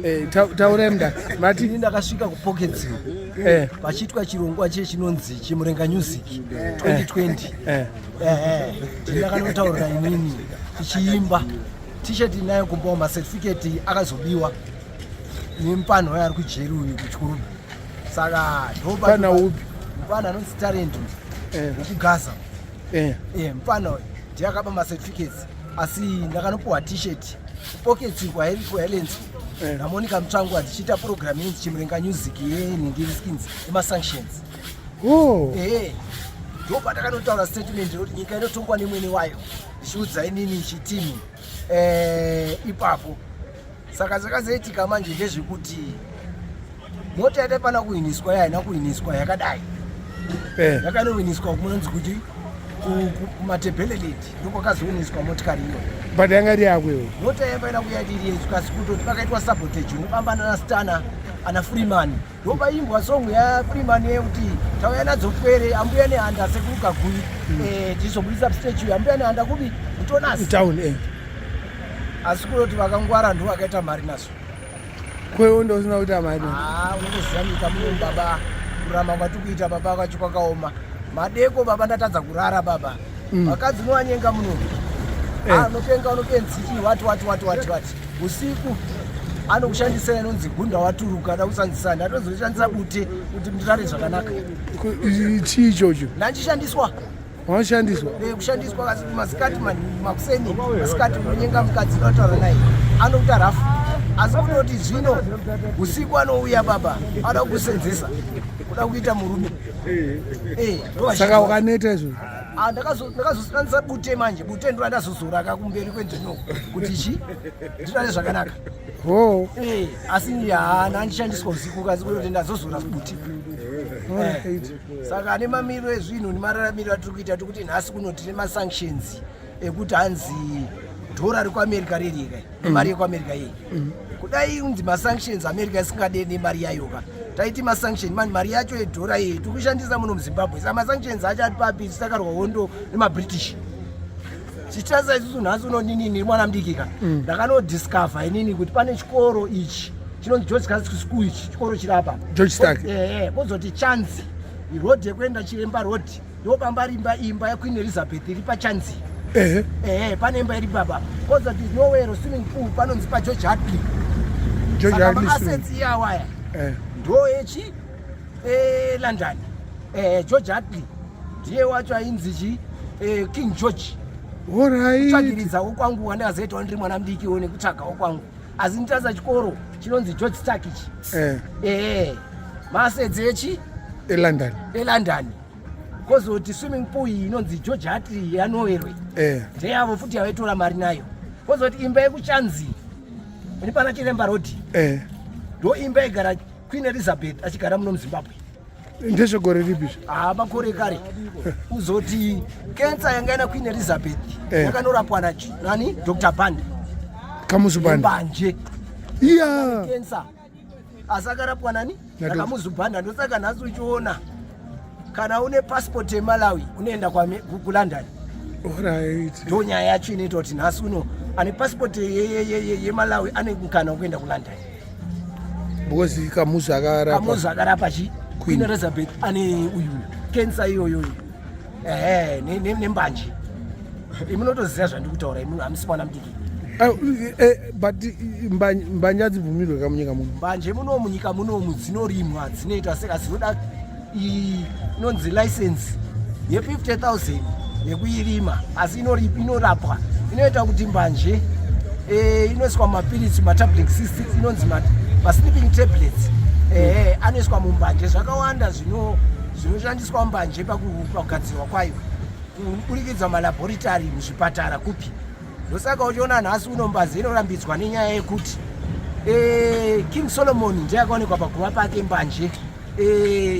Eh, taurai mda mati ini ndakasvika kupockets eh. pachiitwa chirongwa chiye chinonzi Chimurenga Music 2020. Eh. Ndini ndakanotaurira inini tichiimba T-shirt inayo kumbawo, macertificate akazobiwa nemupano wayo ari kujeri uyu kuChikurubi, saka Mupana upi? Mupano anonzi Talent wekuGaza. Mupano uyu ndiye akaba macertificates, asi ndakanopuwa T-shirt kuPockets kuHelens naMonica Mutsvangwa tichiita program inonzi Chimurenga Music yenhingiri skins emasanctions. Ehe, ndo patakanotaura statement rekuti nyika inotongwa nemwene wayo, ndichiudza inini chitimu ipapo. Saka zvakazoitika manje ndezvekuti mota yataipana kuhiniswa haina kuhiniswa yakadai. Yakanowiniswa kunonzi kuti kuMatebeleland, ndokwakazowiniswa motikari iyo. But yanga iri yako iwe? Mota yaifanira kuya iri yedu, kasi kutoti pakaitwa sabotage unobambana nastana ana Freeman, ndopaimbwa song yaFreeman yekuti tauya nadzo pwere, ambuya nehanda, sekuruka gui, tichizobudisa statue ambuya nehanda kubi mutonasi. Town, eh. Asi kunoti vakangwara ndo vakaita mari nazvo. Kwewo ndo usina kuita mari? Ah, unongoziva nyika muno baba, kurarama kwatiri kuita baba kwacho kwakaoma. Madeko baba ndatadza kurara baba. Vakadzi unovanyenga muno. Ah, unopenga, unopenzichi, wati wati wati wati wati, usiku anokushandisira inonzi gunda waturuka, ada kushandisa, ndatozoshandisa bute kuti ndirare zvakanaka. Chii ichocho? Ndanchishandiswa. Wanoshandiswa? Kushandiswa kasi masikati, makuseni, masikati unonyenga mukadzi, unotaura naye anokuta rafu, asi kunoti zvino usiku anouya baba, ada kukusenzesa, kuda kuita murume. Saka wakaneta izvozvo? Ah, ndakazoshandisa bute manje, bute ndo randazozora kakumberi kwedzino kuti chi ndirare zvakanaka. Asi haana andishandiswa usiku, kasi kuti ndazozora bute. Saka nemamiriro ezvinhu nemararamiro atiri kuita, tikuti nhasi kuno tine masanctions ekuti hanzi dhora rekuAmerica rerika nemari yekuAmerica iyi. Kudai unzi masanctions, America isingade nemari yayoka, taiti masanction mani mari yacho yedhora iyi tiri kushandisa muno muZimbabwe. Saka masanctions acho ati papi? Takarwa hondo nemaBritish tichitarisa isusu. Nhasi unonini ndiri mwana mudiki ka, ndakanodiscover inini kuti pane chikoro ichi chinonzi George Catholic School, ichi chikoro chiri apa. George Stark. Kozoti Chanzi road yekuenda Chiremba Road, ndo pamba rimba imba yaQueen Elizabeth iri paChanzi. Ehe, pane imba iri baba. Kozoti Nowero swimming pool panonzi paGeorge Hartley. George Saka Hartley. Maassets iyawaya ndo echi London. George Hartley ndiye wacho ainzi chi King George. Kutsvagiridzawo kwangu wandakazoitawo ndiri mwana mudikiwo nekutsvagawo kwangu, asi nditarisa chikoro chinonzi George Stark ichi. Maassets echi eLondon. ELondon. Kozoti swimming pool iyi inonzi George Hartley yaNowerwe, ndeyavo futi yavaitora mari nayo. Kozoti imba yekuChanzi iri pana Chiremba Road, ndo imba igara Queen Elizabeth achigara muno muZimbabwe. Ndezvegore ripi izvo? Haa, makore kare. Kuzoti kensa yanga ina Queen Elizabeth yakanorapwa nani, Dr Band. Kamuzu Banda. Mbanje. Kensa, asi akarapwa nani? Na Dr. NaKamuzu Banda. Ndosaka nhasi uchiona kana une passport yeMalawi unoenda kuLondon. Ndo nyaya yacho inoita kuti nhasi uno ane passport yeMalawi ane mukana wekuenda kuLondon. Because Kamuzu akarapa. Kamuzu akarapa chi Queen Elizabeth ane uyu kensa iyoyoyo, ehe, nembanje. Imi unotoziva zvandiri kutaura, imi hamusi mwana mudiki. Ah, but mbanje hadzibvumirwe kamunyika muno? Mbanje muno munyika munomu dzinorimwa, dzinoitwa seka dzinoda inonzi license ye50 000 yekuirima, asi inorapwa, inoita kuti mbanje inoiswa mapiritsi, matablet 66 inonzi masleeping tablets, anoiswa mumbanje. Zvakawanda zvinoshandiswa mbanje pakugadzirwa kwayo kuburikidza malaboratory muzvipatara kupi. Ndosaka uchiona nhasi uno mbanje inorambidzwa nenyaya yekuti King Solomon ndiye akaonekwa paguva pake mbanje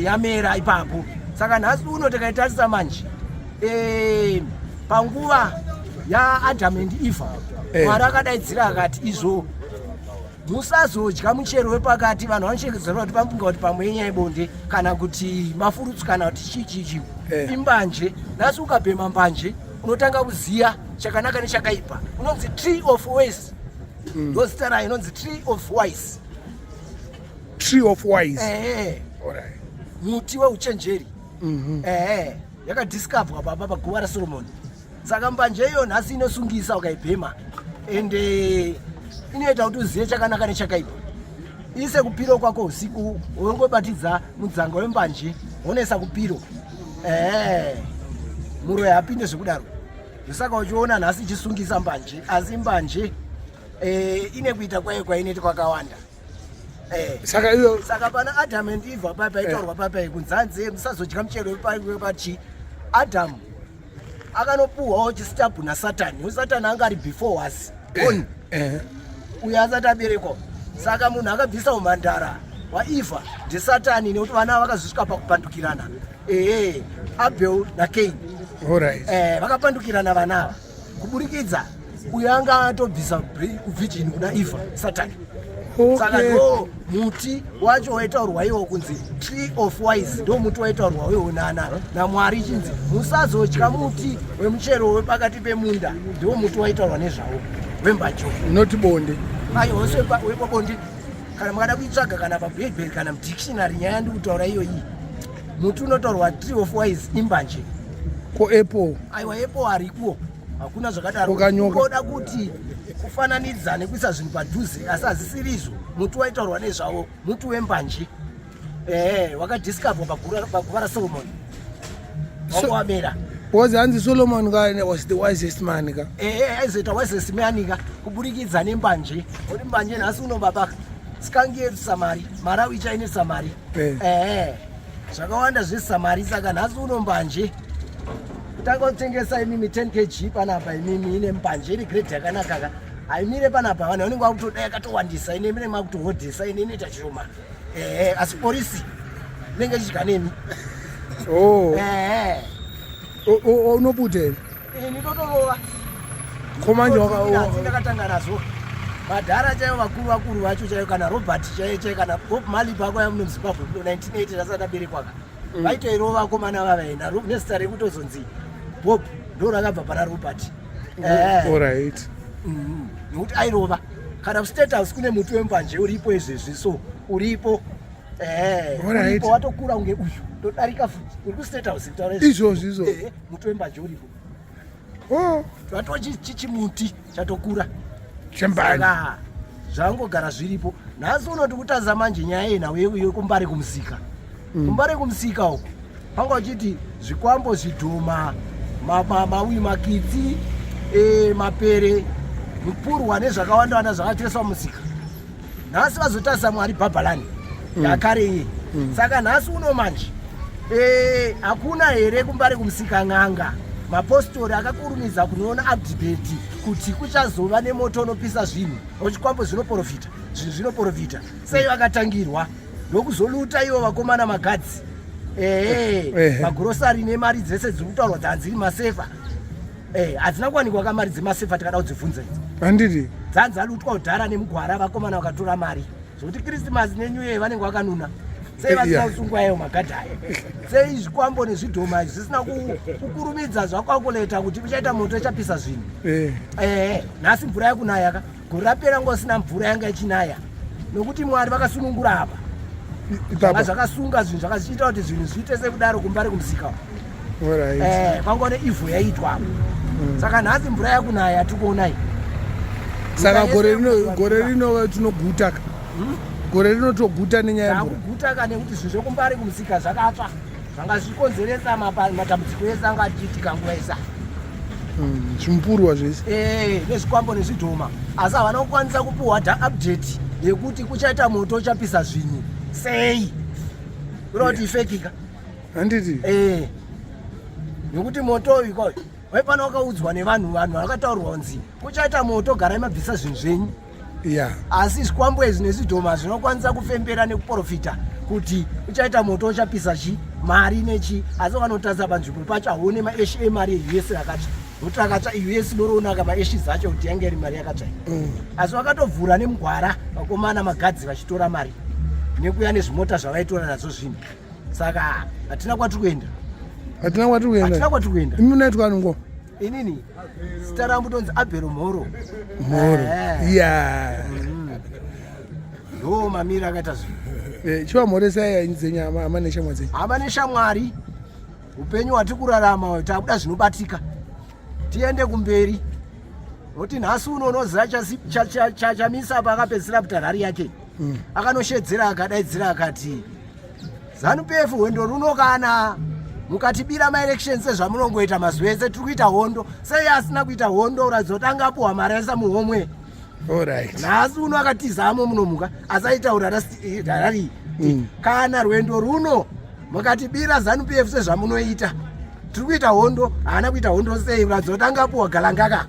yamera ipapo. Saka nhasi uno tikaitarisa manje, panguva yaAdam and Eva, Mwari akadaidzira akati izvo musazodya muchero wepakati. Vanhu vanochengedzera kuti pamufunga kuti pamwe yenyaya yebonde kana kuti mafurutsu kana kuti chii chii chii. Imbanje. Nhasi ukabhema mbanje unotanga kuziya chakanaka nechakaipa, unonzi tree of wise. Ndo zita rayo, inonzi tree of wise. Tree of wise. Ehe. Alright. Muti weuchenjeri. Ehe, yakadiscoverwa baba paguva raSolomoni. Saka mbanje iyo nhasi inosungisa ukaibhema, ende inoita kuti uzive chakanaka nechakaipa. Ise kupiro kwako usiku, wongobatidza mudzanga wembanje, wonesa kupiro. Ehe, muroyi hapinde zvekudaro. Ndosaka uchiona nhasi ichisungisa mbanje, asi mbanje ine kuita kwayo kwainoita kwakawanda. Saka iyo Saka pana Adam and Eve apa paitaurwa papa kunzanzi musazodya muchero wepachi. Adam akanopuhwawo chisitapu naSatani. Satani anga ari before was born, uyo asati aberekwa. Saka munhu akabvisa umhandara waEvha ndiSatani, nekuti vana vakazosvika pakupandukirana, ehe, Abel naCain. Vakapandukirana vana ava kuburikidza uyo anga atobvisa virgin kuna Eva, Satani. Saka ndo muti wacho waitaurwa iwo kunzi tree of wise, ndo muti waitaurwa iwo nana naMwari chinzi musazodya muti wemuchero wepakati pemunda. Ndiwo muti waitaurwa nezvawo wembacho. Not bonde. Aiwa, wepabonde. Kana makada kuitsvaga kana pabhaibheri kana mudictionary, nyaya ndikutaura iyo iyi, muti unotaurwa tree of wise imbanje. Ko apple? Aiwa, apple harikuwo, hakuna zvakadaro. Ukanyoka. Koda kuti kufananidza nekuisa zvinhu padhuze, asi hazisiri izvo. Muti waitaurwa nezvawo muti wembanje, ehe, wakadiscoverwa paguva raSolomoni, wanga wamera. Because hanzi Solomon ka was the wisest man ka. Ehe, aizoita wisest man ka kuburikidza nembanje, uri mbanje. Nhasi uno baba, skangi yesamari, Marawi chaine samari. Ehe, zvakawanda zvesamari. Saka nhasi uno mbanje kutanga kutengesa imimi 10 kg panapa, imimi ine mbanje iri grade yakanaka ka, haimire panapa. Vanhu vanenge vakutoda yakatowandisa, ine mine makutohodhesa, ine inoita chiroma. Ehe, asi polisi inenge ichidya nemi. Oh. Ehe. Unoputa here? Ini totorova. Ko manje Ndakatanga nazvo madhara chaivo, vakuru vakuru vacho chaivo, kana Robert chaiyo chaiyo, kana Bob Marley pakauya muno muZimbabwe muno 1980 asati aberekwaka, vaitoirova vakomana vavaenda nezita rekutozonzi Bob ndo rakabva pana Robert. Nekuti airova. Kana kuState House kune muti wembanje uripo izvezvi, so uripo. Uripo, watokura kunge uyu, todarika futi, uri kuState House kutaura izvi. Izvozvo izvo. Muti wembanje uripo. Oh. Chimuti chatokura. Chembanje. Saka zvangogara zviripo. Nhasi unoti kutaza manje nyaya yenhau yekuMbare kumusika. KuMbare kumusika uko panga uchiti zvikwambo, zvidhoma, mauyu, makitsi, mapere, mupurwa nezvakawanda wanda zvakatengeswa musika. Nhasi vazotarisa Mwari bhabhalani yakare iye. Saka nhasi uno manje, hakuna here kuMbare kumusika n'anga, mapostori akakurumidza kunoona update kuti kuchazova nemoto unopisa zvinhu? Ochikwambo zvinoprofita, zvinhu zvinoprofita sei? Vakatangirwa ndokuzoluta ivo vakomana magadzi, ehe, magrosari nemari dzese dziri kutaurwa dzanziri masefa. Hadzina kuwanikwa kamari dzemasefa, tikada kudzibvunza idzi. Handiti? Dzanzi alutwa kudhara nemugwara, vakomana vakatora mari zvokuti Christmas neNew Year vanenge vakanuna. Sei vasina kusungwa iwo magadhi aya? Sei zvikwambo nezvidhoma izvi zvisina kukurumidza zvakwakuleta kuti uchaita moto ichapisa zvinhu? Nhasi mvura yakunaya ka, gore rapera ngosina mvura yanga ichinaya, nokuti Mwari vakasunungura apa zvanga Ipapa. Zvakasunga zvinhu, zvakachiita kuti zvinhu zviite sekudaro kuMbare kumusika. Alright. Kwanga neivhu yaiitwa apo. Saka nhasi mvura yakunaya, tikuonai. Saka Nyika gore yese rino, yakuwa gore mvura. rino tinoguta ka. Gore rino toguta nenyaya yemvura. Takuguta ka, nekuti zvinhu zvekuMbare kumusika zvakatsva, zvanga zvichikonzeresa matambudziko ese anga achiitika nguva isa. Zvimupurwa zvese. Nezvikwambo nezvidhoma, asi havana kukwanisa kupuhwa da update yekuti kuchaita moto uchapisa zvinhu. Sei? Kureva kuti ifake ka. Handiti? Nekuti moto uyu kwayo waipana wakaudzwa nevanhu, vanhu vakataurirwa kunzi kuchaita moto, garai mabvisa zvinhu zvenyu. Asi zvikwambo izvi nezvidhoma zvinokwanisa kufembera nekuprofita kuti uchaita moto uchapisa chi mari nechi, asi vanotarisa panzvimbo pacho haone maashes emari yeUS akatsva, nokuti akatsva iUS noroonaka maashes acho kuti yange iri mari yakatsva. Asi vakatovhura nemugwara vakomana magadzi vachitora mari nekuya nezvimota zvavaitora nazvo zvinhu. Saka hatina kwatiri kuenda. Hatina kwatiri Hatina kuenda. kwatiri kuenda. Imi munaitwa anungo? Inini zita rangu tonzi Abhero Mhoro. Mhoro. Ya. Ndo mamiri akaita zvinhu. Eh, chivamhoresai dzenyu hama neshamwari dzenyu. Hama neshamwari, upenyu hwatiri kurarama takuda zvinobatika, tiende kumberi. Nokuti nhasi uno unoziva Chamisa paakapedzisira kuita rari yake, akanoshedzera akadaidzira akati ZANU PF rwendo runo kana mukatibira maelection sezvamunongoita mazuva ese, tiri kuita hondo. Sei asina kuita hondo? Kuratidza kuti anga apuhwa mari aisa muhomwe. Nhasi uno akatizamo munomuka, asi aitaura rari kana rwendo runo mukatibira ZANU PF sezvamunoita, tiri kuita hondo. Haana kuita hondo sei? Kuratidza kuti anga apuhwa galangaka.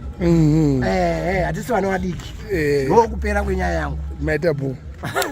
Hatisi vana vadiki. Ndokupera kwenyaya yangu. Maita bho.